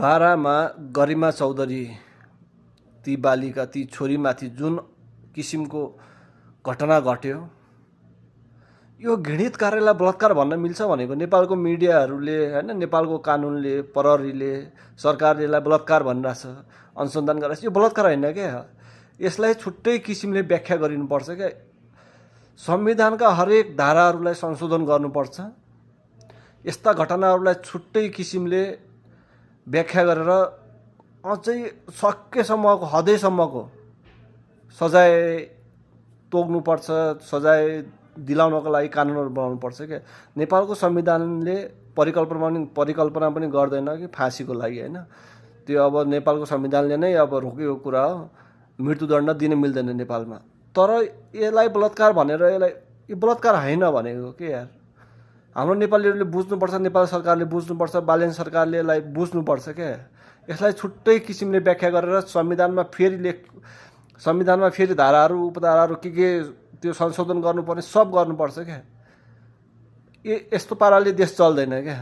बारामा गरिमा चौधरी ती बालिका ती छोरीमाथि जुन किसिमको घटना घट्यो, यो घृणित कार्यलाई बलात्कार भन्न मिल्छ भनेको नेपालको मिडियाहरूले हैन, नेपालको कानुनले, प्रहरीले, सरकारले यसलाई बलात्कार भनिरहेछ, अनुसन्धान गरिरहेछ। यो बलात्कार होइन क्या, यसलाई छुट्टै किसिमले व्याख्या गरिनुपर्छ क्या। संविधानका हरेक धाराहरूलाई संशोधन गर्नुपर्छ। यस्ता घटनाहरूलाई छुट्टै किसिमले व्याख्या गरेर अझै सकेसम्मको हदैसम्मको सजाय तोक्नुपर्छ, सजाय दिलाउनको लागि कानुनहरू बनाउनुपर्छ क्या। नेपालको संविधानले परिकल्पना पनि गर्दैन कि फाँसीको लागि हैन। त्यो अब नेपालको संविधानले नै अब रोकेको कुरा हो, मृत्युदण्ड दिन मिल्दैन नेपालमा। तर यसलाई बलात्कार भनेर यो बलात्कार होइन भनेको के यार। हाम्रो नेपालीहरूले बुझ्नुपर्छ, नेपाल सरकारले बुझ्नुपर्छ, बालेन सरकारले यसलाई बुझ्नुपर्छ क्या। यसलाई छुट्टै किसिमले व्याख्या गरेर संविधानमा फेरि धाराहरू उपधाराहरू के त्यो संशोधन गर्नुपर्ने सब गर्नुपर्छ क्या। यस्तो पाराले देश चल्दैन क्या।